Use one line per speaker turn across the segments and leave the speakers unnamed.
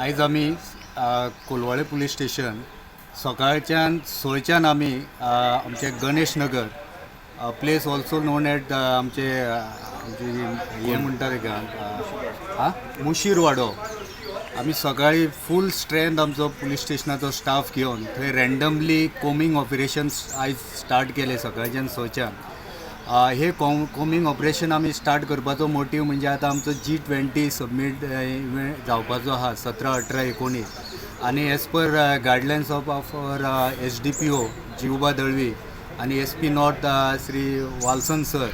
आयज आमी Colvale police station सकाळच्यान 6च्यान आमी आमचे Ganesh Nagar place also known at आमचे आमचे हें म्हणटा तेका आं मुशीरवाडो, आमी सकाळी फूल स्ट्रेंथ आमचो पुलीस स्टेशनाचो स्टाफ घेवन थंय रँडमली कोमिंग ऑपरेशन्स आयज स्टार्ट केले सकाळच्यान 6च्यान. हे कोमिंग ऑपरेशन आमी स्टार्ट करपाचो मोटीव म्हणजे आतां आमचो G20 summit event जावपाचो आहा 17, 18, 19 आनी as per guidelines of our SDPO Jivuba Dalvi आनी SP north Shri Walson sir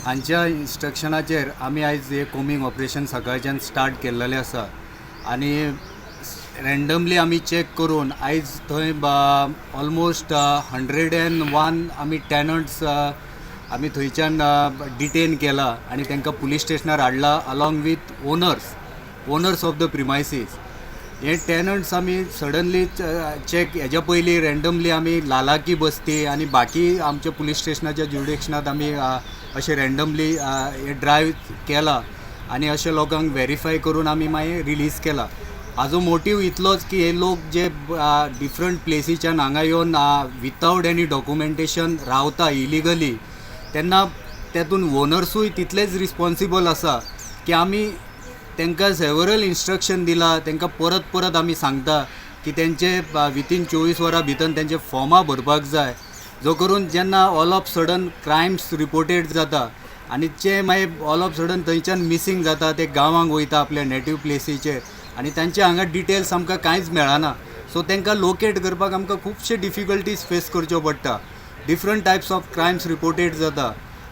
हांच्या इन्स्ट्रक्शनाचेर आमी आयज हे कोमिंग ऑपरेशन सकाळच्यान स्टार्ट केल्लेलें आसा. आनी रँडमली आमी चॅक करून आयज थंय ऑलमोस्ट 101 आमी टॅनंट्स आमी थंयच्यान डिटेन केला आनी तांकां पुलीस स्टेशनार हाडला along with owners of the premises. हे टेनंट्स आमी सडनली चॅक हेज्या पयलीं रँडमली आमी लालाकी बस्ती आनी बाकी आमच्या पुलीस स्टेशनाच्या ज्युरिडिक्शनात आमी अशें रँडमली हे ड्रायव केला आनी अशे लोकांक वेरीफाय करून आमी मागीर रिलीज केला. हाजो मोटीव इतलोच की हे लोक जे डिफरंट प्लेसीच्यान हांगा येवन वितावट एनी डॉक्युमेंटेशन रावता इलिगली, तेन्ना तेतून ओनर्सूय तितलेच रिस्पॉन्सिबल आसा की आमी तांकां सेवरल इन्स्ट्रक्शन दिला, तांकां परत परत आमी सांगता की तेंचे विथीन 24 वरां भितर तेंचे फॉर्मां भरपाक जाय, जो करून जेन्ना all of sudden crimes reported जाता आनी ते मागीर ऑल ऑफ सडन थंयच्यान मिसींग जाता, ते गांवांक वयता आपल्या नेटीव प्लेसीचेर आनी तांचे हांगा डिटेल्स आमकां कांयच मेळना. सो तांकां लोकेट करपाक आमकां खुबशे डिफिकल्टीज फेस करच्यो पडटा. Different types of crimes reported जाता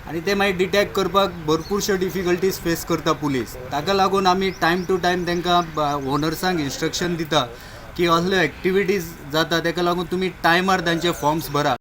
आनी ते मागीर डिटेक्ट करपाक भरपूरश्यो डिफिकल्टीज फेस करता पुलीस. ताका लागून आमी टायम टू टायम तांकां ओनर्सांक इन्स्ट्रक्शन दिता की असल्यो एक्टिविटीज जाता, ताका लागून तुमी टायमार तांचे फॉर्म्स भरा.